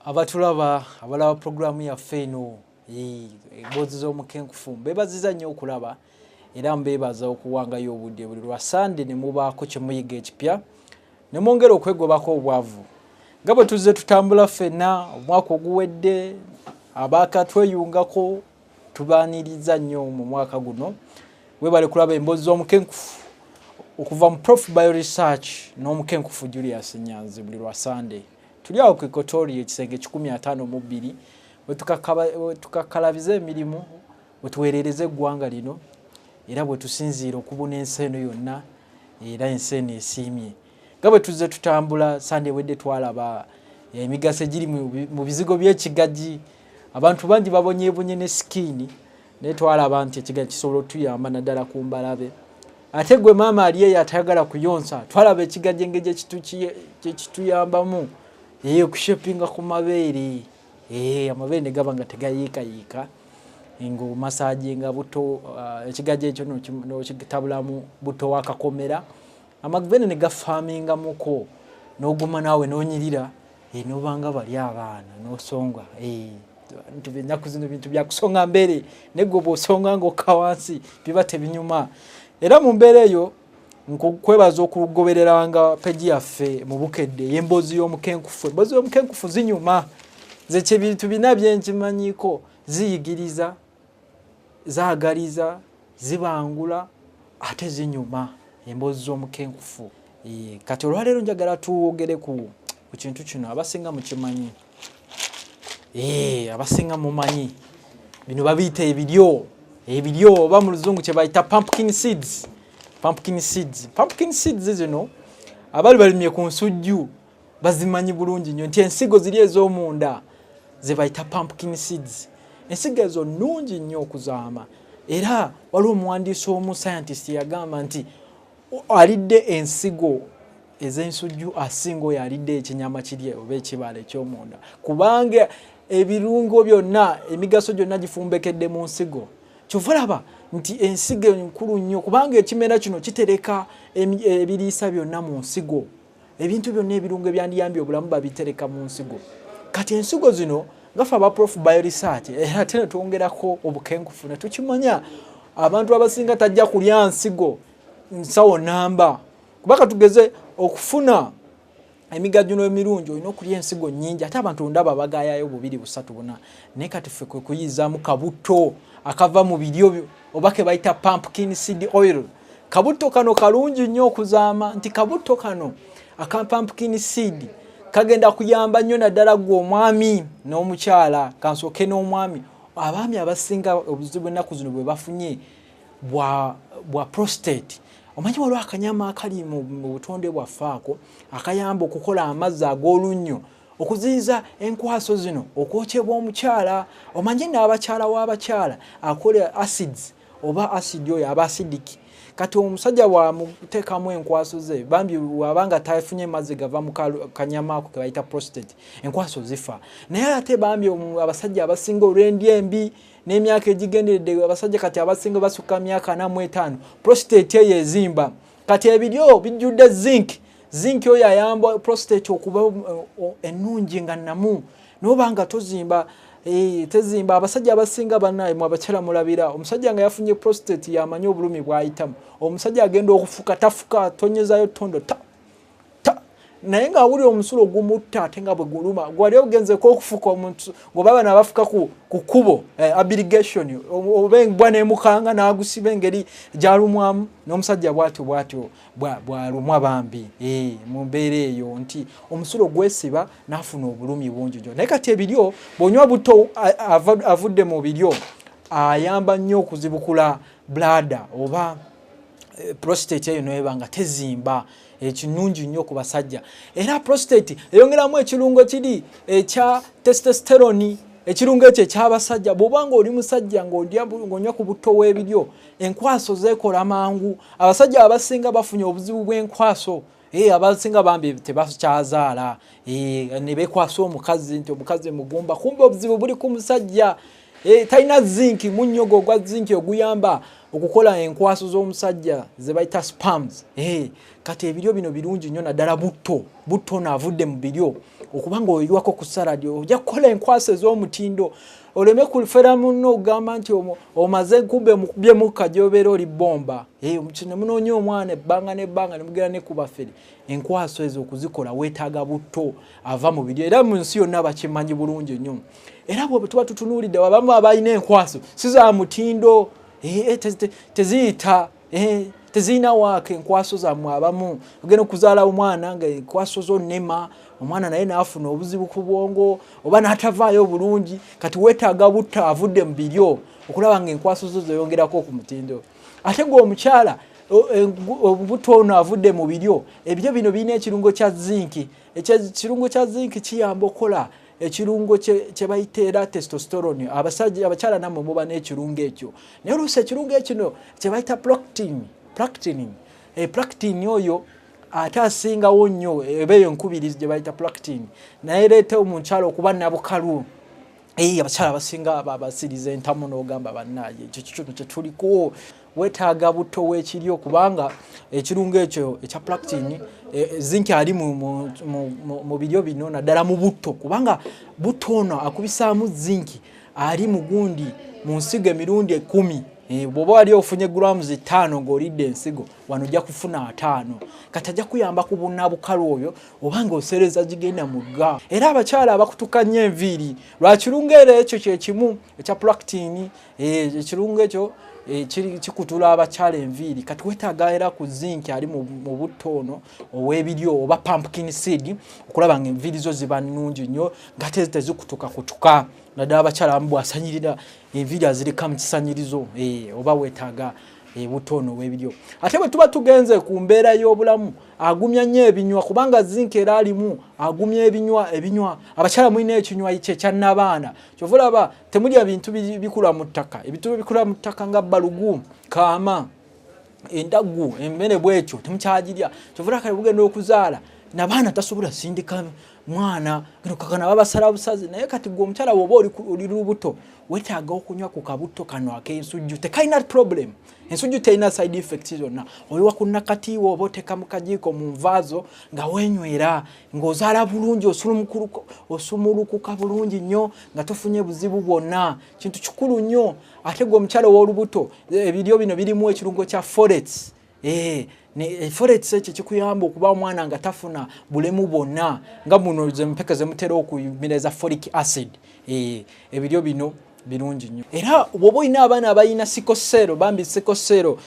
Abatulaba, abalaba puroguramu yaffe eno, Emboozi z'Omukenkufu, mbeebaziza nnyo okulaba era mbeebaza okuwangayo obudde buli lwa Sande ne mubaako kye muyiga ekipya ne mwongera okwegobako obwavu. Nga bwe tuzze tutambula ffenna omwaka oguwedde, abaakatweyungako tubaaniriza nnyo mu mwaka guno. Webale kulaba Emboozi z'Omukenkufu okuva mu Prof Bio Research n'Omukenkufu Julius Nyanzi. Buli lwa Sande tuli awo ku Equatoria, ekisenge 152, wetukakkalabiza emirimu, wetuweerereza eggwanga lino era bwe tusinziira okubuna ensi eno yonna, era ensi eno esiimye. Nga bwe tuzze tutambula, Sande ewedde twalaba emigaso egiri mu bizigo by'ekigagi. Abantu bangi babonyebonye ne skin, naye twalaba nti ekigagi kisobola otuyamba naddala ku mbalabe. Ate gwe maama ali eyo atayagala kuyonsa, twalaba ekigagi engeri gyekituyambamu okushapinga ku mabeere, amabeere ne gaba nga tegayiikayiika ng'omassaginga buto. Ekigagi ekyo n'okitabulamu buto wakakomera, amabeere ne gafirmingamuko, n'oguma naawe n'onyirira, nobanga bali abaana n'osonga. Ennaku zino bintu byakusonga mbeere, naye gwe bw'osonga ng'okka wansi biba tebinyuma. Era mu mbeera eyo nkwebaza okugobereranga page yaffe mu Bukedde ey'Emboozi y'Omukenkufu. Emboozi y'Omukenkufu zinyuma. Nze kyebintu bina byenkimanyiiko: ziyigiriza, zaagaliza, zibangula, ate zinyuma, Emboozi z'Omukenkufu. Kati olwaleero njagala tuwogere ku kintu kino. Abasinga mukimanyi, abasinga mumanyi bino babiyita ebiryo, ebiryo oba mu Luzungu kye bayita pumpkin seeds. Pumpkin seeds, pumpkin seeds zino abali balimye ku nsujju bazimanyi bulungi nnyo nti ensigo ziri ez'omunda ze bayita pumpkin seeds. Ensigo ezo nnungi nnyo okuzaama, era waliwo omuwandiisi omu scientist yagamba nti alidde ensigo ez'ensujju asinga oyo alidde ekinyama kiri oba ekibala ekyomunda, kubanga ebirungo byonna, emigaso gyonna gifumbekedde mu nsigo. Kyova olaba nti ensigo enkulu nnyo, kubanga ekimera kino kitereka ebiriisa byonna mu nsigo. Ebintu byonna, ebirungo ebyandiyambye obulamu babitereka mu nsigo. Kati ensigo zino, nga ffe aba Prof Bioresearch, era ate netwongerako obukenkufu ne tukimanya abantu abasinga tajja kulya nsigo nsawo namba, kuba katugeze okufuna emiganyulo emirungi olina okulya ensigo nnyingi, ate abantu ndaba bagayayo bubiri, busatu, buna. Naye kati ffe kwe kuyizaamu kabuto akava mu biryo oba ke bayita pumpkin seed oil. Kabuto kano kalungi nnyo okuzaama, nti kabuto kano aka pumpkin seed kagenda kuyamba nnyo naddala gwe omwami n'omukyala. Kansooke n'omwami. Abaami abasinga obuzibu ennaku zino bwe bafunye bwa prostate. Omanyi waliwo akanyama akali mu butonde bwaffe ako akayamba okukola amazzi ag'olunnyo okuziyiza enkwaso zino okwokyebwa omukyala. Omanyi n'abakyala w'abakyala akola acids oba acid oyo aba acidic. Kati omusajja bwamuteekamu enkwaso ze, bambi wabanga tafunye mazzi gava mu kanyama ako kebayita prostate, enkwaso zifa. Naye ate bambi abasajja abasinga olw'endya embi n'emyaka egigenderedde, abasajja kati abasinga basukka myaka 45, prostate eyo ezimba. Kati ebiryo bijjudde zinc. Zinc oyo ayamba prostate okuba ennungi nga namu, noba nga tozimba, tezimba. Abasajja abasinga, bannaye mu abakyala mulabira omusajja nga yafunye prostate, yamanyi obulumi bw'ayitamu. Omusajja agenda okufuka tafuka, tonyezayo tondo ta ta, naye ng'awulira omusulo gumutta ate nga bwe guluma. Gwali ogenzeko okufuka omuntu ng'oba bano abafuka ku kkubo, irrigation, oba embwa n'emukanga n'agusiba, engeri gy'alumwamu, n'omusajja bw'atyo bw'atyo bw'alumwa bambi, mu mbeera eyo nti omusulo gwesiba n'afuna obulumi bungi nnyo. Naye kati ebiryo bw'onywa buto avudde mu biryo ayamba nnyo okuzibukula bladder oba prostate eyo noeba nga tezimba, ekirungi nnyo ku basajja. Era prostate eyongeramu ekirungo kiri ekya testosterone, ekirungo ekyo ekyabasajja. Bw'oba nga oli musajja ng'onywa ku butto w'ebiryo, enkwaso zeekola mangu. Abasajja abasinga bafunye obuzibu bw'enkwaso. Abasinga bambi tebakyazaala, ne beekwasa omukazi nti omukazi mugumba, kumbe obuzibu buli ku musajja. Talina zinc, munnyogo ogwa zinc oguyamba okukola enkwaso z'omusajja ze bayita sperms. Kati ebiryo bino birungi nnyo, naddala butto. Butto ono avudde mu biryo Okuba nga oyiwako ku saladi, ojja kukola enkwaso ez'omutindo, oleme kufera munno okugamba nti omaze kumbe mukubye mukka gy'obeera oli bomba. Ne munoonya omwana ebbanga n'ebbanga ne mugenda ne ku bafere. Enkwaso ezo okuzikola weetaaga butto ava mu biryo, era mu nsi yonna bakimanyi bulungi nnyo. Era bwe tuba tutunuulidde abamu abalina enkwaso si za mutindo, teziyita, tezirina waaka enkwaso zammwe. Abamu ogenda okuzaala omwana nga enkwaso zo nnema, omwana naye n'afuna obuzibu ku bwongo oba n'atavaayo bulungi. Kati weetaaga butto avudde mu biryo okulaba nga enkwaso zo zeyongerako ku mutindo. Ate gwe omukyala, obutto ono avudde mu biryo, ebiryo bino birina ekirungo kya zinki. Ekirungo kya zinki kiyamba okukola ekirungo kye bayita era testosterone. Abasajja, abakyala nammwe muba n'ekirungo ekyo, naye oluusi ekirungo ekino kye bayita prolactin oyo ate asingawo nnyo, eba eyo enkubirizi gye bayita prolactin, naye leeta omukyala okuba nabukalu. Abakyala abasinga basiriza entamu n'ogamba bannaaye ekyo kikino kyetuliko. Weetaaga butto w'ekiryo kubanga ekirungo ekyo ekya prolactin, zinki ali mu biryo bino, naddala mu butto, kubanga butto ono akubisaamu zinki ali mu gundi mu nsigo emirundi 10. Bw'oba wali ofunye grams 5 ng'olidde ensigo, wano ojja kufuna 50. Kati ajja kuyamba ku bunnabukalu oyo oba ng'osereza gigenda mu gga. Era abakyala abakutuka nnyo enviiri lwa kirungo era ekyo kyekimu ekya prolactin. Ekirungo ekyo kikutula abakyala enviiri. Kati weetaaga era ku zinki ali mu butto ono ow'ebiryo oba pumpkin seed okulaba nga enviiri zo ziba nnungi nnyo nga tezikutuka kutuka, naddala abakyala abamu bw'asanyirira enviiri azireka mu kisanyirizo. Oba weetaaga butto ono ow'ebiryo. Ate bwe tuba tugenze ku mbeera y'obulamu, agumya nnyo ebinywa kubanga zinki era alimu agumya ebinywa. Ebinywa, abakyala mulina ekinywa kye kya nnabaana, kyova olaba temulya bintu bikula mu ttaka. Ebintu bikula mu ttaka nga balugu, kaama, endaggu, emmere bwekyo temukyagirya. Kyova olaba kale bugenda okuzaala nabaana tasobola sindika mwana kakana babasala busazi. Naye kati gwe omukyala bw'oba oli lubuto, weetaaga okunywa ku kabutto kano ak'ensujju. Tekalina problem, ensujju terina side effects zonna. Oyiwa ku nakatiiwo oba oteeka mu kajiiko mu nvaazo nga weenywera, ng'ozaala bulungi, osumulukuka bulungi nnyo nga tofunye buzibu bwonna. Kintu kikulu nnyo. Ate gwe omukyala ow'olubuto, ebiryo bino birimu ekirungo kya folates. Folates ekyo kikuyamba okuba omwana nga tafuna bulemu bwonna, nga muno zempeke zemutera okumira eza folic acid. Ebiryo bino birungi nnyo. Era bw'oba olina abaana abalina sickle cell, bambi sickle cell,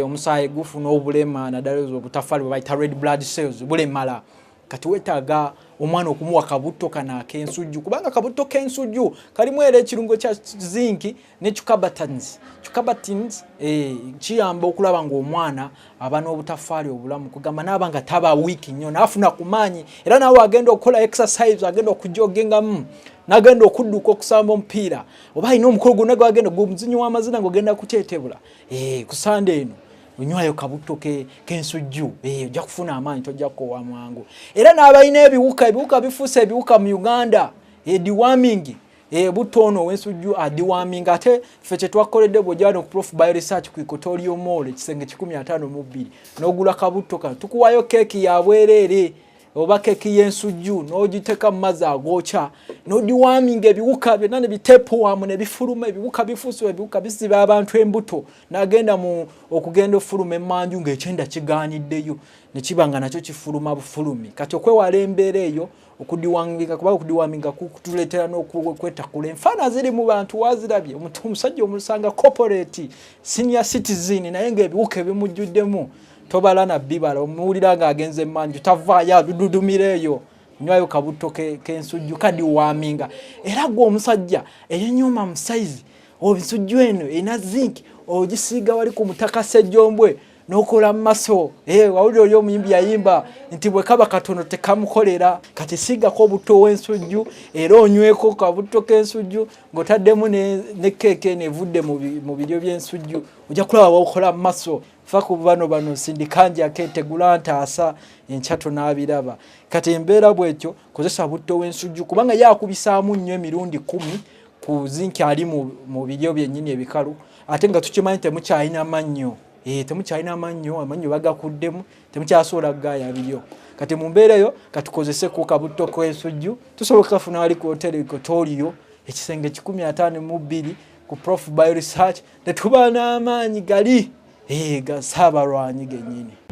omusaayi gufuna obulema, naddala obutafaali bwe bayita red blood cells bulemala. Kati weetaaga omwana okumuwa kabutto kano ak'ensujju kubanga kabutto k'ensujju kalimu era ekirungo kya zinki ne cucurbitacins. Cucurbitacins kiyamba okulaba ng'omwana aba n'obutafaali obulamu, kugamba naaba nga taba weak nnyo, n'afuna ku maanyi, era naawe agenda okukola exercise, agenda okujogingamu, n'agenda okudduka, okusamba omupiira, oba alina omukolo gwonna gwagenda, gwe omuzinyi w'amazina ng'ogenda kuteetebula ku Sande eno, onywayo kabutto k'ensujju, ojja kufuna amaanyi, tojja kukoowa mangu. Era n'abalina ebiwuka, ebiwuka bifuuse ebiwuka mu Uganda, deworming, butto ono ow'ensujju adeworming. Ate ffe kyetwakoledde, bw'ojja wano ku Prof Bio Research ku Equatorial Mall, ekisenge 152, n'ogula kabutto kano, tukuwayo keeki ya bwereere oba keeki y'ensujju, n'ogiteeka mu mazzi agookya n'odeworminga ebiwuka byonna ne bitepuwamu ne bifuluma. Ebiwuka bifuuse ebiwuka, bisiba abantu embuto, n'agenda mu okugenda ofuluma emmanju ng'ekyenda kigaaniddeyo, ne kiba nga nakyo kifuluma bufulumi. Kati okwewala embeera eyo, okudeworminga, kuba okudeworminga kutuleetera n'okwetakula. Enfaana ziri mu bantu wazirabye, omusajja omusanga corporate senior citizen, naye ng'ebiwuka ebimujjuddemu tobala na bibala. Omuwulira ng'agenze emmanju tavaayo, adududumira eyo. Nywayo kabutto k'ensujju kadeworminga. Era gwe omusajja eyenyooma mu size, ensujju eno erina zinc, ogisiiga wali ku mutaka Sejjombwe n'okola mu maso. Wawulira oli omuyimbi yayimba nti bwe kaba katono tekamukolera. Kati siigako obutto w'ensujju era onyweko kabutto k'ensujju ng'otaddemu ne keeke eno evudde mu biryo by'ensujju, ojja kulaba wokola mu maso. Fa ku bano bano sindikanjako tegula ntaasa enkya tonaabiraba. Kati embeera bwetyo, kozesa butto w'ensujju kubanga ye akubisaamu nnyo emirundi 10 ku zinki ali mu biryo byennyini ebikalu. Ate nga tukimanyi temukyalina mannyo, temukyalina mannyo, amannyo bagakuddemu, temukyasobola kugaaya biryo. Kati mu mbeera eyo katukozese ku kabutto k'ensujju, tusobola okukafuna wali ku Hotel Equatorio, ekisenge 152 ku Prof Bio Research, ne tuba n'amaanyi gali ga ssaabalwanyi gennyini.